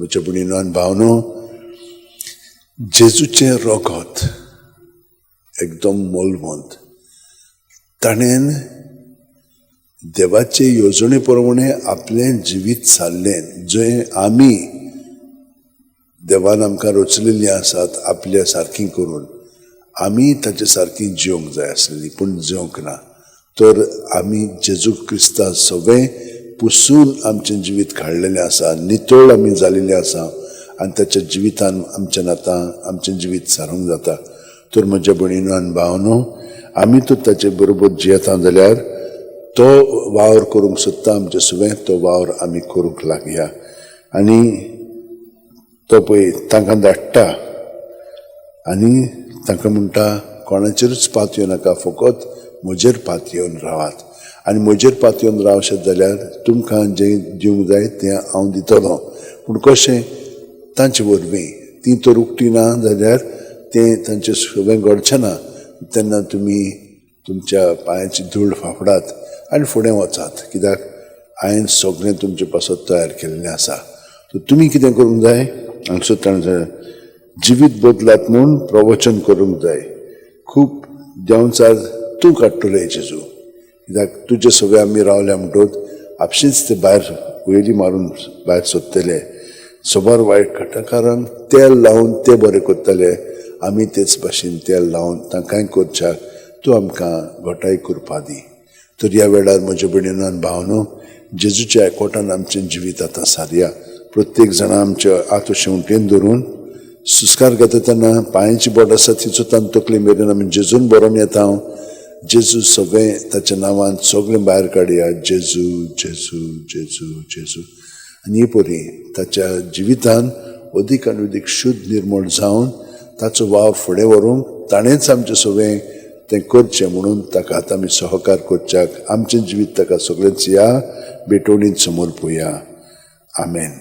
म्हज्या भयणीनो आनी भावनो, जेजूचें रोगत एकदम मोलवंत. ताणें देवाचे येवजणे प्रमाणे आपलें जिवीत सारलें, जंय आमी देवान आमकां रचलेलीं आसात आपल्या सारकी करून आमी ताचे सारकी जिवंक जाय आसलेली, पूण जिवंक ना. तर आमी जेजू क्रिस्ता सगळें पुसून आमचें जिवीत काडलेलें आसा, नितळ आमी जालेलें आसा आनी ताच्या जिवितान आमच्या आतां आमचें जिवीत सारूंक जाता. तर म्हज्या भयणीनो आनी भावनो, आमी तर ताचे बरोबर जियेता जाल्यार तो वावर करूंक सोदता आमचे सुवें, तो वावर आमी करूंक लागया. आनी तो पळय तांकां धाडटा आनी तांकां म्हणटा, कोणाचेरूच पातयो नाका, फकत म्हजेर पातयेवन रावात. आनी म्हजेर पातयेवन रावशात जाल्यार तुमकां जें दिवंक जाय तें हांव दितलो. पूण कशें? तांचे वरवीं. ती तर उक्ती ना जाल्यार तें तांचें सगळें घडचें ना. तेन्ना तुमी तुमच्या पांयाची धूळ फाफडात आनी फुडें वचात, कित्याक हांवें सगळें तुमचे पासत तयार केल्लें आसा. तर तुमी कितें करूंक जाय? हांगसर ताणें जिवीत बदलात म्हूण प्रवचन करूंक जाय. खूब देंवचार तूं काडटलो जेजू, कित्याक तुजे सगळे आमी रावल्या म्हणटकच आपशींच ते भायर वयली मारून भायर सोदतले. सबार वायट काडटा, कारण तेल लावन ते बरें करतले. आमी तेच भाशेन तेल लावन तांकांय करच्याक तूं आमकां घटाय करपा दी. तर ह्या वेळार म्हज्या भयणीनो आनी भावनो, जेजूच्या एकवटान आमचें जिवीत आतां सारया. प्रत्येक जाणा आमच्या हात शेंवटेन धरून सुस्कार घेता तेन्ना पांयांची बोट आसा तिचो तान तकले मेरेन आमी जेजून बरोवन येता. हांव जेजू सगळें ताच्या नांवान सगळें भायर काडया. जेजू, जेजू, जेजू, जेजू. आनी ही परी ताच्या जिवितान अदीक आनी अदीक शुद्ध निर्मळ जावन ताचो वावर फुडें व्हरूंक ताणेंच आमचें सगळें तें करचें म्हणून ताका आतां आमी सहकार करच्याक आमचें जिवीत ताका सगळेंच ह्या भेटवणींत समर्पुया. आमेन.